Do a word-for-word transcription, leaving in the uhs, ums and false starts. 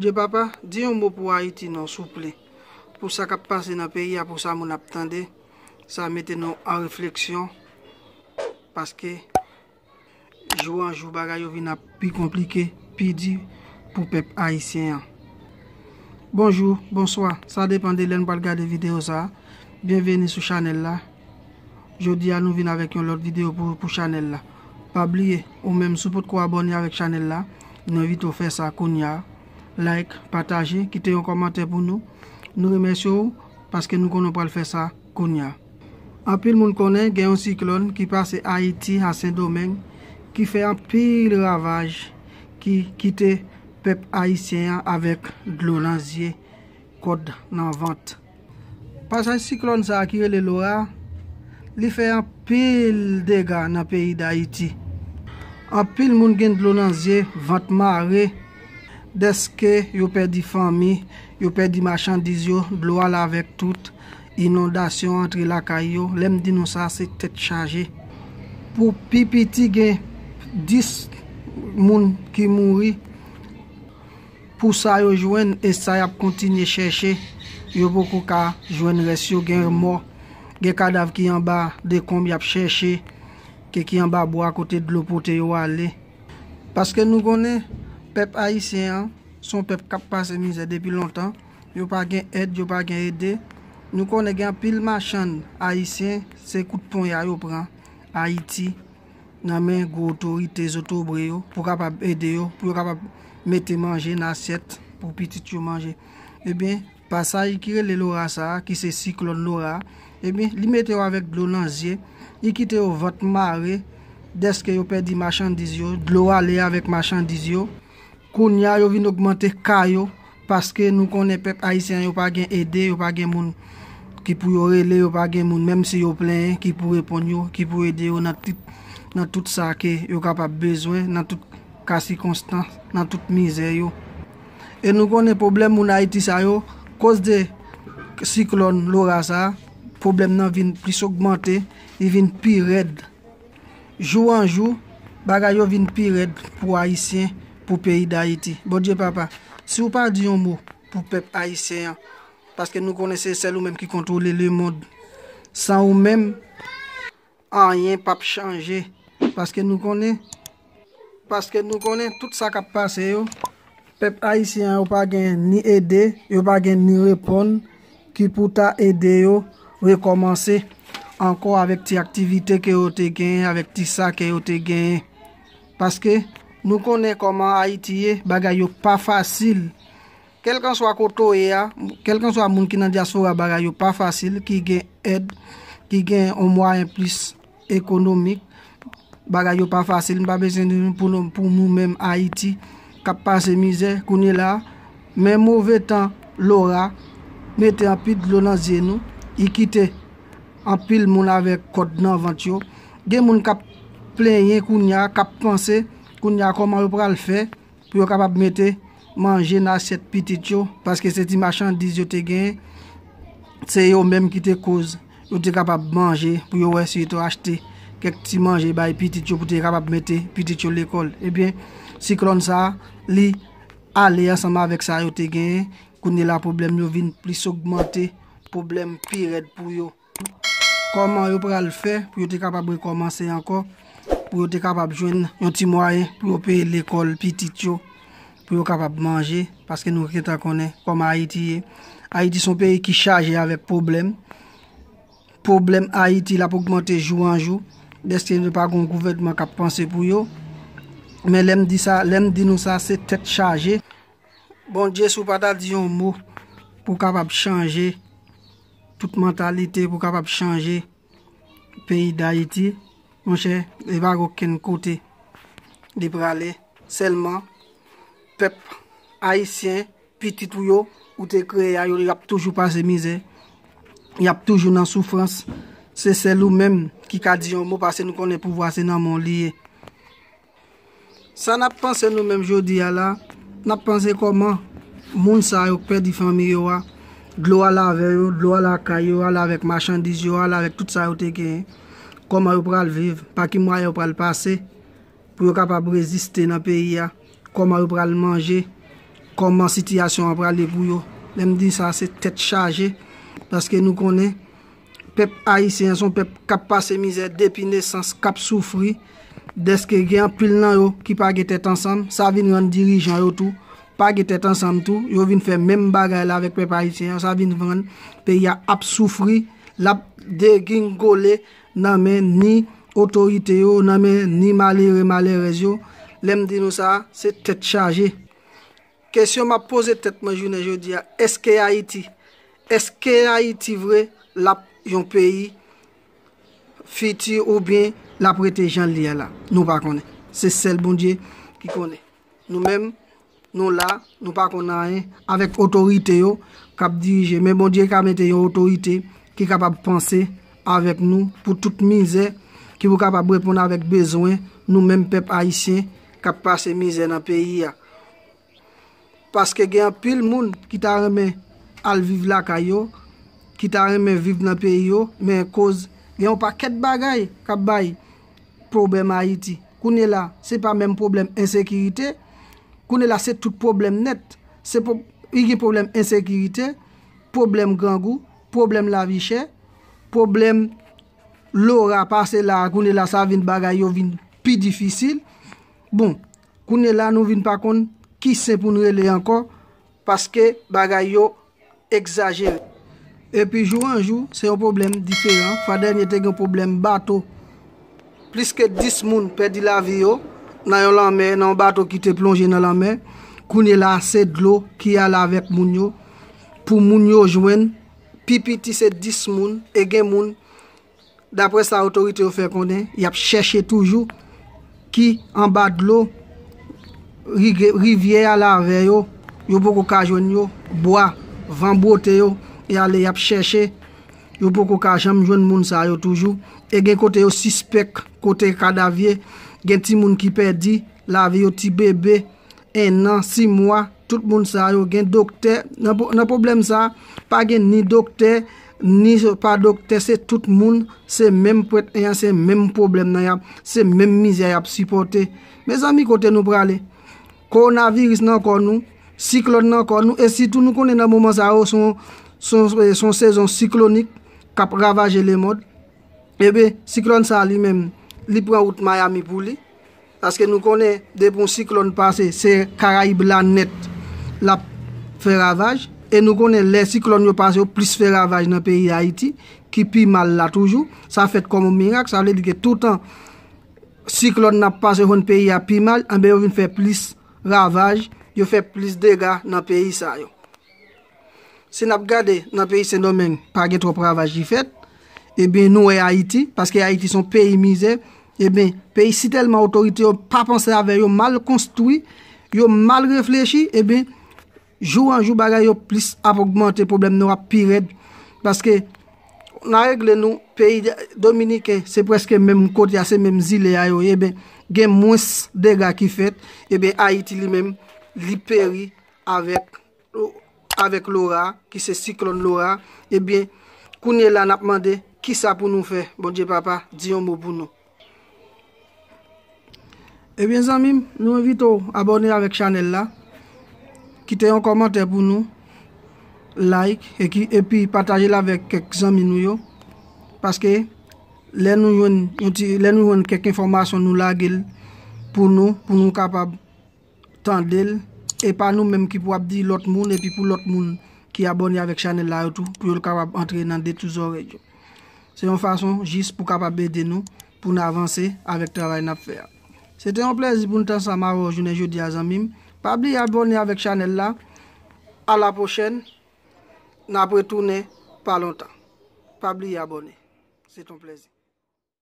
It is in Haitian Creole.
Dye papa, di yon mo pou Ayiti non, souple. Pou sa k ap pase nan peyi a, pou sa moun ap tande, sa mete nou an refleksyon, paske jou an jou bagay yo vin ap pi konplike, pi di pou pèp ayisyen an. Bonjou, bonswa, sa depann de lè n pral gade videyo sa a. Byenveni sou chanèl la. Jodi a nou vin avèk yon lòt videyo pou, pou chanèl la. Pa bliye, ou menm si w potko abòne avèk chanèl la, nou envite w fè sa kounye a. Like, pataje, kite yon kòmantè pou nou. Nou remèsye w paske nou konnen w pral fè sa kounye a. Anpil moun konnen gen yon siklòn ki pase Ayiti a Sendomeng ki fè anpil ravaj, ki kite pèp ayisyen an avèk dlo nan zye, kòd nan vant. Pasaj siklòn sa a ki rele Laura, li fè anpil dega nan peyi Dayiti. Anpil moun gen dlo nan zye, vant mare, dèske yo pèdi fanmi, yo pèdi machandiz yo, dlo ale avèk tout, inondasyon antre lakay yo. Lè m di nou sa, se tèt chaje. Pou pi piti gen dis moun ki mouri, pou sa yo jwenn e sa y ap kontinye chèche, yo poko ka jwenn rès yo. Gen mò, gen kadav ki anba dekonb y ap chèche, ke ki anba bwa kote dlo pote yo ale. Paske nou konnen pèp ayisyen an se yon pèp k ap pase mizè depi lontan. Yo pa gen èd, yo pa gen ede. Nou konnen gen anpil machann ayisyen, se kout ponya yo pran Ayiti nan men gwo otorite zotobre yo pou kapab ede yo, pou yo kapab mete manje nan asyèt pou pitit yo manje. Ebyen, pasaj ki rele Laura sa a, ki se siklòn Laura, ebyen, li mete yo avèk dlo nan zye, li kite yo vant mare, dèske yo pèdi machandiz yo, dlo ale avèk machandiz yo. Kounye a, yo vin ogmante ka yo, paske nou konnen pèp ayisyen an, yo pa gen ede, yo pa gen moun ki pou yo rele, yo pa gen moun, menm si yo plenyen, ki pou reponn yo, ki pou ede yo nan tout, nan tout sa ke yo kapab bezwen, nan tout ka sikonstans, nan tout mizè yo. E nou konnen pwoblèm moun Ayiti sa yo, koz de siklòn Laura sa a, pwoblèm nan vin plis ogmante, li vin pi rèd. Jou an jou, bagay yo vin pi rèd pou Ayisyen, pou peyi Dayiti. Bondye papa, si w pa di yon mo pou pèp ayisyen an, paske nou konnen se sèl ou menm ki kontwole lemonn. San ou menm, anyen p ap chanje. Paske nou konnen, paske nou konnen tout sa k ap pase yo, pèp ayisyen an, yo pa gen ni ede, yo pa gen ni reponn ki pou ta ede yo rekòmanse ankò avèk ti aktivite ke yo te genyen, avèk ti sa ke yo te genyen. Paske nou konnen kòman Ayiti ye, bagay yo pa fasil. Kèlkanswa kote w ye a, kèlkanswa moun ki nan dyaspora, bagay yo pa fasil, ki gen èd, ki gen yon mwayen plis ekonomik, bagay yo pa fasil, m pa bezwen di nou pou nou, pou nou menm Ayiti k ap pase mizè kounye la a. Men move tan Laura mete anpil dlo nan zye nou, li kite anpil moun avèk kòd nan vant yo. Gen moun k ap plenyen kounye a, k ap panse kounye a kòman yo pral fè pou yo kapab mete manje nan asyèt pitit yo, paske se ti machandiz yo te genyen, se yo menm ki te koz yo te kapab manje, pou yo wè si yo te achte kèk ti manje bay pitit yo, pou te kapab mete pitit yo lekòl. Ebyen, siklòn sa a, li ale ansanm avèk sa yo te genyen, kounye la pwoblèm yo vin plis ogmante, pwoblèm pi rèd pou yo. Kòman yo pral fè pou yo te kapab rekòmanse ankò, pou yo te kapab jwenn yon ti mwayen pou yo peye lekòl pitit yo, pou yo kapab manje, paske nou gentan konnen kòman Ayiti ye. Ayiti se yon peyi ki chaje avèk pwoblèm. Pwoblèm Ayiti l ap ogmante jou an jou, dèske nou pa gen yon gouvènman k ap panse pou yo. Men lè m di sa, lè m di nou sa, se tèt chaje. Bondye, si w pa ta di yon mo pou w kapab chanje tout mantalite, pou w kapab chanje peyi Dayiti, monchè, li pa gen okenn kote li prale. Sèlman, pèp ayisyen, pitit ou yo, ou te kreye a, yo, y ap toujou pase mizè, y ap toujou nan soufrans. Se sèl ou menm ki ka di yon mo, paske nou konnen pouvwa se nan men w li ye. Sa n ap panse nou menm jodi a la, n ap panse kòman moun sa yo k pèdi fanmi yo a, dlo ale avè yo, dlo ale lakay yo, ale avèk machandiz yo, ale avèk tout sa yo te genyen. Kòman yo pral viv, pa ki mwayen yo pral pase pou yo kapab reziste nan peyi a, kòman yo pral manje, kòman sitiyasyon an prale pou yo. Lè m di sa, se tèt chaje, paske nou konnen pèp ayisyen an se yon pèp k ap pase mizè depi nesans, k ap soufri, dèske gen anpil nan yo ki pa gen tèt ansanm, sa vin rann dirijan yo tou pa gen tèt ansanm tou, yo vin fè menm bagay la avèk pèp ayisyen an, sa vin rann peyi a ap soufri, l ap degingole nan men ni otorite yo, nan men ni malere, malerèz yo. Lè m di nou sa, se tèt chaje. Kesyon m ap poze tèt mwen jounen jodi a, èske Ayiti, èske Ayiti vre l ap yon peyi fiti oubyen l ap rete jan l ye a la? Nou pa konnen. Se sèl Bondye ki konnen. Nou menm, nou la, nou pa konn anyen avèk otorite yo k ap dirije. Men Bondye ka mete yon otorite ki kapab panse avèk nou pou tout mizè, ki pou kapab reponn avèk bezwen nou menm pèp ayisyen k ap pase mizè nan peyi a. Paske gen anpil moun ki ta renmen al viv lakay yo, ki ta renmen viv nan peyi yo, men koz gen yon pakèt bagay k ap bay pwoblèm Ayiti. Kounye la, se pa menm pwoblèm ensekirite. Kounye la, se tout pwoblèm nèt. Se pwo-, li gen pwoblèm ensekirite, pwoblèm grangou, pwoblèm lavi chè, pwoblèm lora pase la, kounye la, sa vin bagay yo vin pi difisil. Bon, kounye la, nou vin pa konn ki sen pou n rele ankò, paske bagay yo egzajere. Epi jou an jou, se yon pwoblèm diferan. Fwa dènye te gen pwoblèm bato. Plis ke dis moun pèdi lavi yo nan yon lanmè, nan yon bato ki te plonje nan lanmè. Kounye la, se dlo ki ale avèk moun yo. Pou moun yo jwenn, pi piti se dis moun, e gen moun, daprè sa otorite yo fè konnen, y ap chèche toujou ki anba dlo, ri-, rivyè a lave yo, yo poko ka jwenn yo, bwa, van bwote yo, e ale y ap chèche, yo poko ka janm jwenn moun sa yo toujou. E gen kote yo sispèk, kote kadav ye, gen timoun ki pèdi lavi yo, ti bebe, ennan, sis mwa, tout moun sa yo gen doktè. Nan pwo-, nan pwoblèm sa, pa gen ni doktè, ni pa doktè, se tout moun, se menm pwent en an, se menm pwoblèm nan y ap, se menm mizè y ap sipòte. Mezanmi, kote nou prale? Kowonaviris nan kò nou, siklòn nan kò nou, e sitou nou konnen nan moman sa yo, se yon, se yon, se yon sezon siklonik k ap ravaje lemonn. Ebyen, siklòn sa li menm, li pran wout Miami pou li. Paske nou konnen, depi yon siklòn pase, se Karayib la nèt l ap fè ravaj. E nou konnen, lè siklòn yo pase, yo plis fè ravaj nan peyi Ayiti, ki pi mal la toujou. Sa fèt kòm yon mirak, sa vle di ke toutan siklòn nan ap pase, yo jwenn peyi a pi mal, anben yo vin fè plis ravaj, yo fè plis dega nan peyi sa yo. Si n ap gade nan peyi Sendomeng, pa gen twòp ravaj ki fèt. Ebyen, nou wè Ayiti, paske Ayiti se yon peyi mizè. Ebyen, peyi si tèlman otorite yo pa panse avè yo, mal konstwi, yo mal reflechi, ebyen, jou an jou bagay yo plis ap ogmante, pwoblèm nou ap pi rèd. Paske nan regle nou, peyi dominiken, se prèske menm kote a, se menm zile a yo ye, ebyen, gen mwens dega ki fèt, ebyen, Ayiti li menm, li peri avèk, avèk Lora, ki se siklòn Lora, ebyen, kounye la n ap mande, kisa pou nou fè? Bondye Papa, di yon mo pou nou. Ebyen, zanmi m, nou envite w abòne avèk chanèl la, kite yon kòmantè pou nou, like, e ki, epi pataje l avèk kèk zanmi nou yo, paske lè nou jwenn yon ti, lè nou jwenn kèk enfòmasyon, nou lage l pou nou, pou nou kapab tande l, e pa nou menm ki pou ap di lòt moun, epi pou lòt moun ki abòne avèk chanèl la yo tou, pou yo kapab antre nan de tou zòrèy yo. Se yon fason jis pou kapab ede nou, pou n avanse avèk travay n ap fè a. Se te yon plèzi pou n t ansanm avè w jounen jodi a, zanmi m. Pa bliye abòne avèk chanèl la. A la pwochèn, n ap retounen pa lontan. Pa bliye abòne. Se te yon plèzi.